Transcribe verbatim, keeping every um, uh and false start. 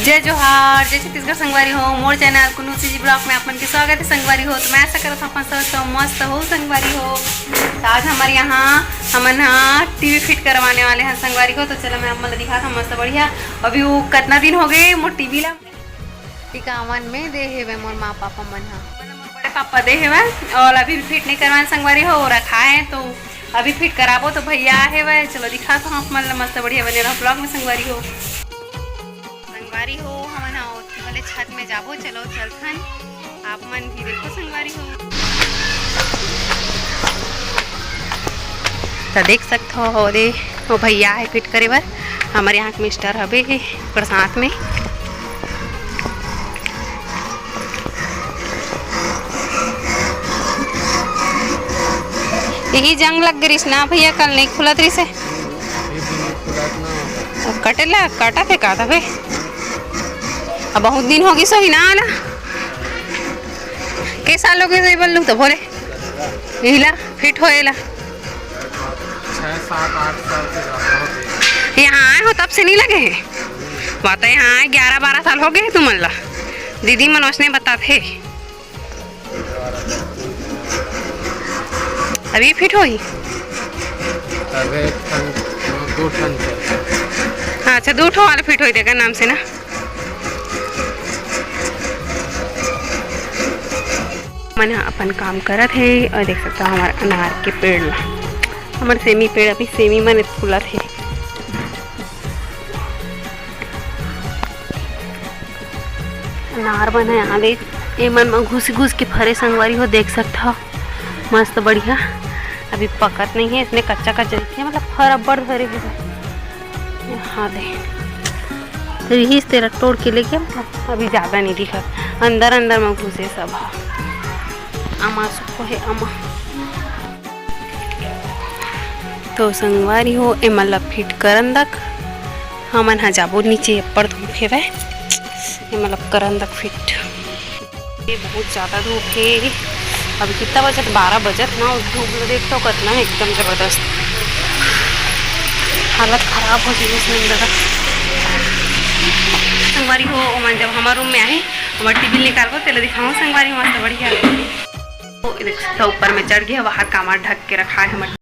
जय जोहार, जय छत्तीसगढ़ संगवारी हो। मोर चैनल कुनू सीजी ब्लॉग में आप मन के स्वागत है संगवारी हो। तो मैं आशा करत हूँ आप मन सब, सब मस्त हो संगवारी हो। तो आज हमारे यहाँ हमन हा टीवी फिट करवाने वाले हैं संगवारी हो। तो चलो मैं आप मन ला दिखात हूँ मस्त बढ़िया। अभी वो कितना दिन हो गए मोर टीवी ला टिकावन में दे हेवे मोर माँ पापा मन हा। बड़े पापा दे हेवे और अभी भी फिट नहीं करवाए संगवारी हो, रखा है तो अभी फिट कराबो तो भैया आ हेवे। चलो दिखात हूँ आप मन ला मस्त बढ़िया, बने रहो ब्लॉग में संगवारी हो। संगवारी हो, हमन हा ओती वाले छत में जाबो, चलो चलथन, आप मन भी देखो संगवारी हो। तो देख सकत हो, ओदे वो भैया है फिट करे बर, हमारे यहाँ के मिस्टर हबे ओकर साथ में। यही जंग लग गई रिस ना भैया, कल नहीं खुलत रिस है। कटेला काटा थे का था बे? अब बहुत दिन हो गई सोही ना आना। के साल हो गए बल्लू तो बोले इहिला फिट होएला। छः, सात, आठ साल से ज़्यादा हो गए। यहाँ आए हो तब से नहीं लगे हैं? बात है, यहाँ आए ग्यारह बारह साल हो गए हैं तुमन ला। दीदी मन उसने बता थे। अभी फिट होई? अबे एक ठन, दो ठन चल। अच्छा, दो ठो वाला फिट होई देखा नाम से ना। मन ह अपन काम करत हे और देख सकता हमारे अनार के पेड़ ला, हमारे सेमी पेड़ अभी सेमी मन फूलत हे। अनार मन ह यहाँ दे, ए मन म घुस घुस के फरे संगवारी हो, देख सकत हव, मस्त बढ़िया। अभी पकत नहीं है, इसने कच्चा कच्चा दिखथे, मतलब फर अब्बड़ धरे हे। यहाँ दे रिहिस तेला तोड़ के लेके, मतलब अभी ज्यादा नहीं दिखत, अंदर अंदर म घुसे सब ह। अमा सुखो हे अमा। तो संगवारी हो, एमन ला फिट करन दक, हमन हा जाबो नीचे, अब्बड़ धूप हेवय, एमन ला करन दक फिट। ये बहुत ज्यादा धूप हे, अभी कितना बजत, बारह बजत ना, उस धूप में देख तो कितना है, एकदम जबरदस्त हालत खराब हो गई इसमें दादा। संगवारी हो, ओमन जब हमारे रूम में आए, हमारे टीवी निकालबो, तेला दिखाऊं संगवारी हो, मस्त बढ़िया। तो देख सकते हो, ऊपर में चढ़ गया, बाहर कामर ढक के रखा है हमारे।